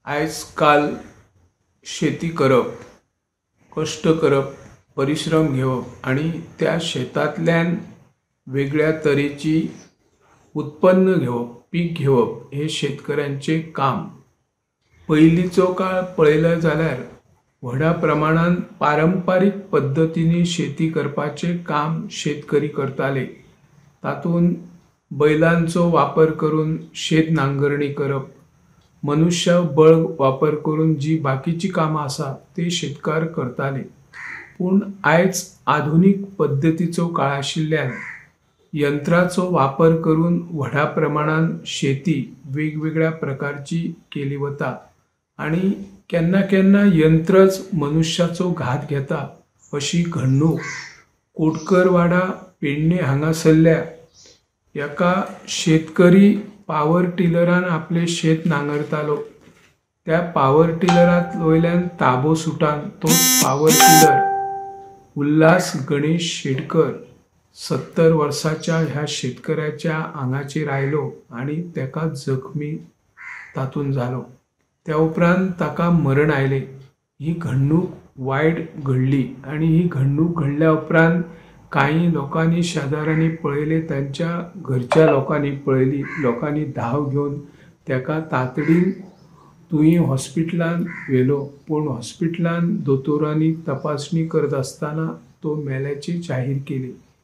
आयज काल शेती करप, कश्ट करप, परिश्रम घेवप आनी त्या शेतांतल्यान वेगळ्या तरेची उत्पन्न घेवप, पीक घेवप हें शेतकऱ्यांचें काम. पयलींचो काळ पळयलो जाल्यार व्हडा प्रमाणान पारंपारीक पद्दतींनी शेती करपाचें काम शेतकरी करताले. तातूंत बैलांचो वापर करून शेत नांगरणी करप, मनुष्य बळ वापर करून जी बाकीची कामां आसा ती शेतकार करताले. पूण आयज आधुनीक पद्दतीचो काळ आशिल्ल्यान यंत्राचो वापर करून व्हडा प्रमाणान शेती वेगवेगळ्या प्रकारची केली वता आनी केन्ना केन्ना यंत्रच मनुष्याचो घात घेता अशी घडणूक कोटकरवाडा पेडणे हांगासरल्या एका शेतकरी पावर टिलरान आपलें शेत नांगरतालो. त्या पावर टिलरांत वयल्यान ताबो सुटान तो पावर टिलर उल्हास गणेश शेटकर 70 वर्साच्या ह्या शेतकऱ्याच्या आंगाचेर आयलो आनी ताका जखमी तातूंत जालो. त्या उपरांत ताका मरण आयलें. ही घडणूक वायट घडली आनी ही घडणूक घडल्या उपरांत कांय लोकांनी शेजाऱ्यांनी पळयलें, तांच्या घरच्या लोकांनी पळयली, लोकांनी धांव घेवन ताका तातडीन तुयें हॉस्पिटलांत व्हेलो. पूण हॉस्पिटलांत दोतोरांनी तपासणी करत आसतना तो मेल्याची जाहीर केली.